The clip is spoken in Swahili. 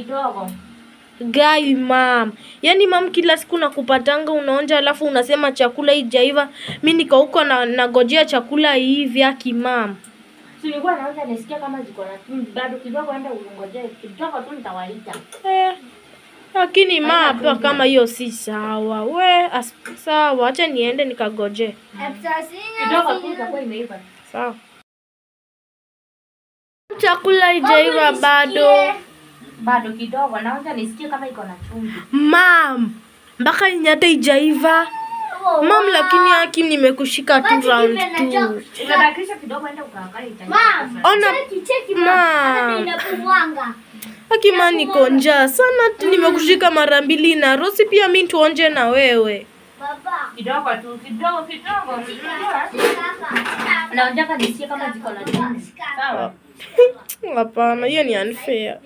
kidogo. Gai mam. Yaani mam, kila siku nakupatanga unaonja alafu unasema chakula haijaiva. Mimi niko huko na nagojea chakula hivi aki mam. Si nilikuwa naonja nisikia kama ziko na chumvi bado kidogo, enda uongojee kidogo tu nitawaita. Eh. Lakini ma hapa kama hiyo si sawa. We, sawa, acha niende nikagoje. Kidogo tu itakuwa imeiva. Sawa. Chakula haijaiva bado. Bado kidogo, naonja nisikie kama iko na chumvi. Mam, mpaka nyata haijaiva. Mam, lakini haki nimekushika tu round 2. Imebakisha kidogo, enda ukaangalie itaiva. Mam. Ona Cheki cheki Mam. mama. Inapumwanga. Haki ma niko njaa sana, nimekushika mara mbili na Rosi pia mimi tuonje na wewe. Baba. Kidogo tu, kidogo kidogo. Shika hapa. Naonja nisikie kama ziko na chumvi. Sawa. Hapana, hiyo ni unfair.